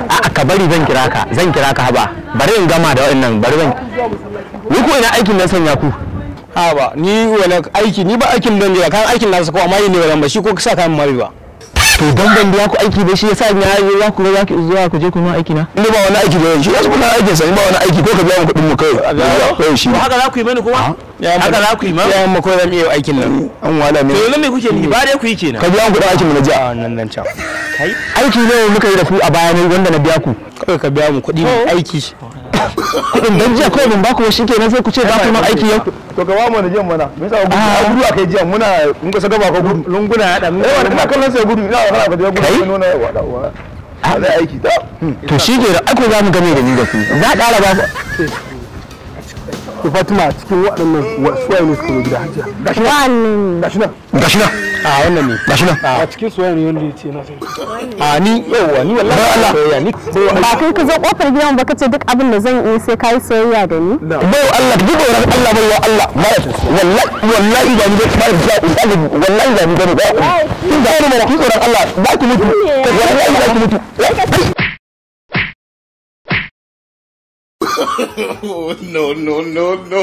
A ka bari zan kira ka, zan kira ka. Haba, bari in gama da waɗannan, bari zan. Ni ko ina aikin nan sanya ku. Ha ba ni wani aiki, ni ba aikin don jira kayan aikin nasu ko, amma yi ne wannan ba shi ko sa kayan mari ba. To dan ban biya ku aiki ba shi yasa ya za ku za ku zuwa ku je ku ma aiki na. Ni ba wani aiki da shi yasu kuna aikin sa, ni ba wani aiki ko ka biya mu kuɗin mu kai. Kai shi. Haka za ku yi mani kuma? Haka za ku yi mani? Ya mu ko zan iya aikin nan. An wala ne. To yanzu me kuke ni ba dai ku yi kenan. Ka biya mu kuɗin aikin mu na jiya. A wannan nan can. Kai aiki ne muka yi da ku a baya ne wanda na biya ku. Kawai ka biya mu kuɗi mu aiki. Kuɗin dan jiya kawai ban ba ku shi kenan sai ku ce ba ku ma aiki yau. To ka ba mu na jiyan mana. Me yasa gudu? A gudu akai jiyan muna mun ka saka ba ka gudu. Lunguna ya dan. Eh wani ina kallon sai gudu ina kana ka je gudu nuna wa wa. Zai aiki ta. To shi ke da ako za mu game da ni da ku. Za a ƙara ba ku. To Fatima, cikin waɗannan suwaye ne suka zo gida hajiya? Wannan. Gashi nan. Gashi nan. A wannan ne. Gashi nan. A cikin suwaye ne wanda ya ce na san. A ni yauwa ni wallahi Allah. soyayya ni. Ba kai ka zo kofar gidan ba ka ce duk abin da zan yi sai ka yi soyayya da ni? Bai Allah ki tsoron Allah, bai wa Allah. Wallahi wallahi ba ni ba wallahi ba ni ba ba. Kin ga ni mana ki tsoron Allah ba ki mutu. Wallahi ba ki mutu. No, no, no, no.